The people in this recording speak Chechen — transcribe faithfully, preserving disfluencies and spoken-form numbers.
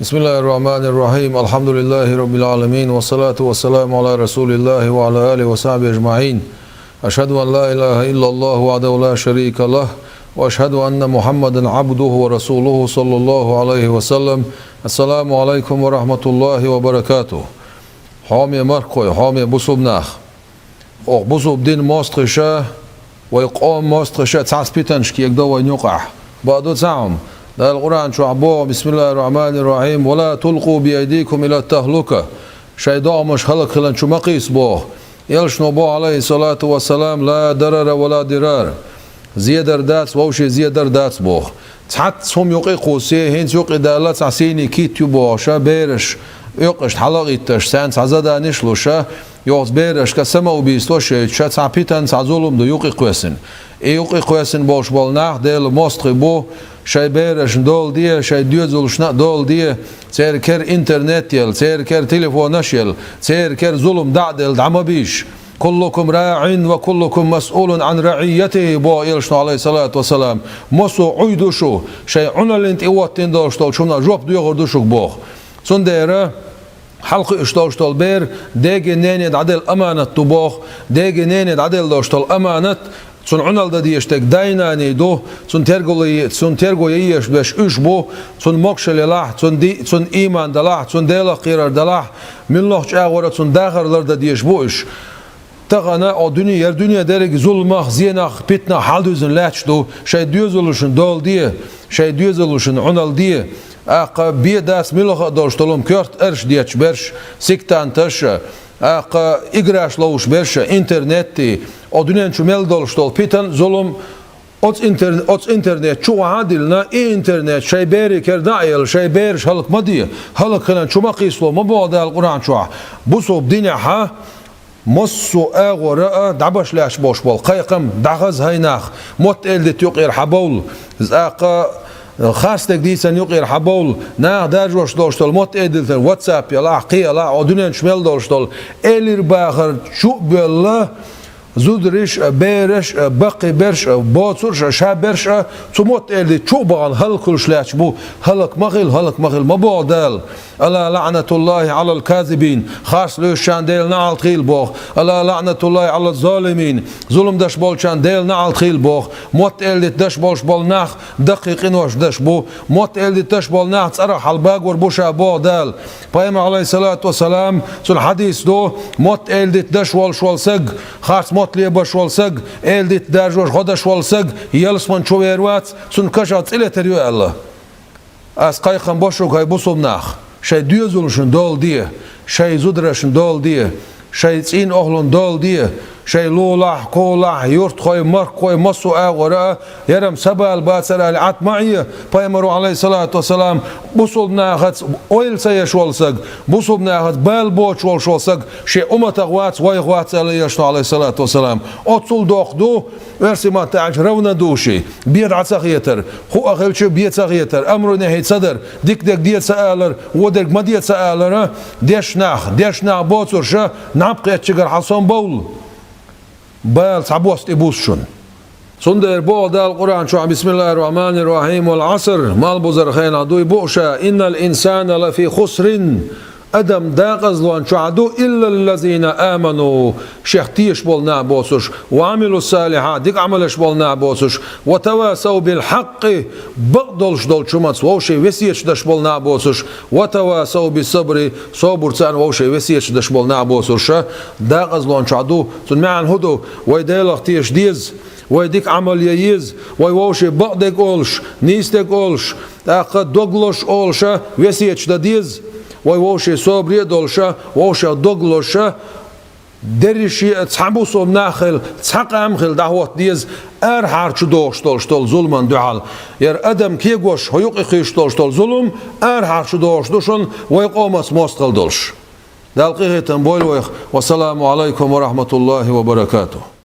بسم الله الرحمن الرحيم. الحمد لله رب العالمين، والصلاة والسلام على رسول الله وعلى آله وصحبه أجمعين. أشهد أن لا إله إلا الله وحده لا شريك له، وأشهد أن محمدا عبده ورسوله صلى الله عليه وسلم. السلام عليكم ورحمة الله وبركاته. Хьоме мархой, хьоме бусулба нах. Оха бусулба дин мостагӀаша, вай къоман мостагӀаша цхьацца питанаш кегадо вайна юкъахь. Бакъду цхьа хӀума. Дала Къуръан чохь боху: بسم الله الرحمن الرحيم، ولا تلقوا بأيديكم إلى التهلكة. Шайн догӀмаш хӀаллакьхилан чу ма кхийса боху. Элчано боху, عليه الصلاة والسلام: لا ضرر ولا ضرار. Зедар дац, вовшийн зедар дац боху. Цхьацца хӀума юкъе кхуссий, хӀинца юкъе даьлла цхьа сийний кит ю бохуша, бераш, оькъашна хьала а гӀитташ, царна цхьа заданиш луша, йохуца берашка самоубийство шоьйтуша, цхьа питана, цхьа зулам ду юкъе кхоьссина. И юкъе кхоьссина болуш болу нах Делан мостагӀий бу, шайн берашна дола де, шайн доьзалшна а дола де, церан кера интернет елла, церан кера телефонаш елла, церан кера зулам дӀа а делла, дӀа ма бийша. كلكم راع وكلكم مسؤول عن رعيته, боху Элчано, عليه الصلاة والسلام. Массо а Ӏуй ду шу, шайн Ӏуналлин тӀе оттина долуш долчу хӀуманах жоп доьхур ду шуьга боху. Цундела хьалакхуьуш долуш долу бер деге, нене дӀаделла аманат ду боху, деге, нене дӀаделла долуш долу аманат, цунна Ӏуналла дан дезаш дерг дай-наний ду, цунна терго е-, цунна терго ян езаш берш уьш бу, цунна могушалла елахь, цунна ди-, цунна ийман далахь, цунна Делах кхерар далахь, муьлххачу агӀора цунна дахар лардан дезаш бу уьш. Тахана оха дуьне, яра дуьне дерриг зуламах, зенах, питанах хьалдуьзна лаьтташ ду, шайн доьзалшна дола де, шайн доьзалшна Ӏуналла де. ТӀаккха бен дац муьлхха а долуш долу хӀума, коьрта аьрш детташ берш, сектанташ, тӀаккха играш ловзуш берш, интернет, оха дуьнен чу мел долуш долу питана, зулам, оцу интер-, оцу интернет чу вахьа а диллина, и интернет шайн берийн кера дӀа а елла, шайн бераш хӀаллак ма де, хӀаллакьхилан чу ма кхийса ма боху Дала Къуръан чохь. Бусулба динехь массо а агӀора а дӀабаш лаьтташ болуш болу кхайкхам, дӀахаза хӀай нах, мотт-эладита юкъера хьабовла, тӀаккха харцдерг дийцарна юкъера хьабовла, наха даржош долуш долу мотт-эладитан WhatsApp елахь, кхин елахь, оха дуьнен чу мел долуш долу элира-бахар чу а боьлла, зударш а, бераш а, баккхий берш а, боцурш а, шаберш а цу мотт-эладита чу а бахана хӀаллакьхуьлуш лаьтташ бу, хӀаллак ма хила, хӀаллак ма хила ма боху Дала. ألا لعنة الله على الكاذبين. Харц луьйшучарна Делан неӀалт хийла боху. ألا لعنة الله على الظالمين. Зулам деш болчарна Делан неӀалт хийла боху. Мотт-эладита деш болуш болу нах даккхий къинош деш бу. Мотт-эладита деш болу нах цӀарах хьалабагор бу ша боху Дала. Пайхамар, عليه الصلاة والسلام, цуьнан хьадис ду, мотт-эладита деш волуш волу саг, харц мотт лебеш волу саг, эладита даржош, гӀо деш волу саг ялсамани чу вер вац, цунна кашах цӀе летар ю аьлла. Ас кхайкхам бо шуьга, хӀай бусулба нах, шайн доьзалшна дола де, шайн зударшна дола де, шайн цӀийнан охӀланна дола де, шайн лулахь, кхулахь, юьртахой, марххой, массо а агӀора а, яра-м сан бала бацара аьлла, Ӏад ма Ӏе. Пайхамаро, عليه الصلاة والسلام, бусулба нахаца ойла ца еш волу саг, бусулба нахаца бала боцуш волуш волу саг шен умматах вац, вайх вац аьлла Элчано, عليه الصلاة والسلام. Оццул доккха ду, оьрсийн маттахь аьлча, равнодушие, бен дӀа ца хетар, хӀуъа хилча бен ца хетар, амру нахьи ца дар, дика дерг де ца алар, вон дерг ма де ца алара, дешна нах, дешна нах боцурша, наб кхеттачуьнгара хьал сом бовла. Бала цхьабосса тӀе бус шуна. Цундела боху Дала Къуръан чохь: بسم الله الرحمن الرحيم، والعصر, малбузара хенахь дуй бу ша, إن الإنسان لفي خسر, адам декъазлон чохь ду, إلا الذين آمنوا, шех тешаш болу нах боцуш, وعملوا الصالحات, дика Ӏамалш болу нах боцуш, وتواصوا بالحق, бакъдолуш долчу хӀуманца вовшийн весеташ деш болу нах боцуш, وتواصوا بالصبر, собар царна вовшийн весеташ деш болу нах боцуш, декъазлон чохь ду. Цуьнан маьӀна хӀун ду? Вай Делах тешаш деза, вай дика Ӏамал ян еза, вай вовшийн бакъдерг олуш, нийсдерг олуш, тӀаккха дог лозуш олуша весеташ дан деза, вай вовшийн собаре а долуша, вовшех дог лозуша, дерриге а цхьа бусулба нах хила, цхьа къам хила дӀахӀотта деза арахьара чу догӀуш долуш долу зуламан дуьхьал. Яра адам кегош хьо юкъе кхуьйсуш долуш долу зулам арахьара чу догӀуш ду шуна, вай къомаца мостагӀалла долуш. Дала къинхетам бойла вайх. والسلام عليكم ورحمة الله وبركاته.